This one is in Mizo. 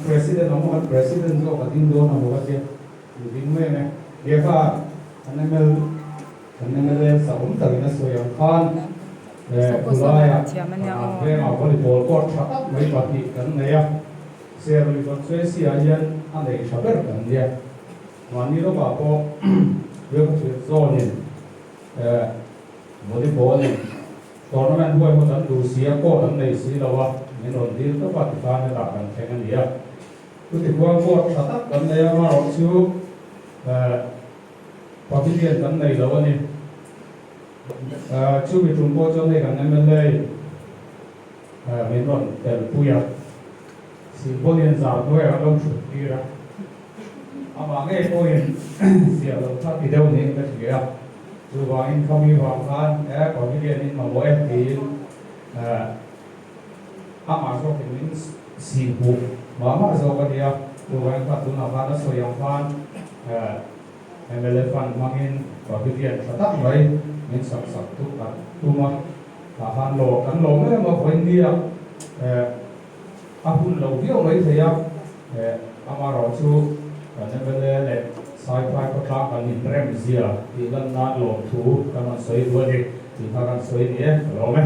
President awm a, kan President zawk a ding dawn a maw ka tia, in ding mai ang e. He kha kan ML kan mla sa awm takin a sawi ang khan Khulaiah kan vengah volleyball court tha tak mai pahnih kan nei a, Serlui constituency ah hian a nei tha ber kan nia. Mahni lawkah pawh Riakhathir zawnin volleyball in Tournament huai hawt an duh si a, court an nei si lo a, min rawn dil tawp a tikhan hetah kan thleng a ni a. Chuti khuan court tha tak kan nei a, amaherawh chu pavilion kan nei lo a ni. Chumi tum pawh chuan hei kan mla min rawn telpui a, Silpauline zar hnuaiah an lo thut tir a, amah ngei pawhin ziah loh kha ti deuh niin ka hria a. Chuvangin khami vang khan e pavilion in mamawh e tiin amah zawkin min sih huh mah mah zawk a nia. Chuvangin kha tunah khan a sawi ang khan mla fund hmangin pavilion tha tak mai min sak sak tum a, tah khan lawm kan lawm em a vawiin a hun lo viau mai thei a, amaherawh chu kan mla leh Saiphai khawtlang kan inrem zia tih lan nan lawmthu kan rawn sawi duh a ni tih kha kan sawi ni e, ka lawm e.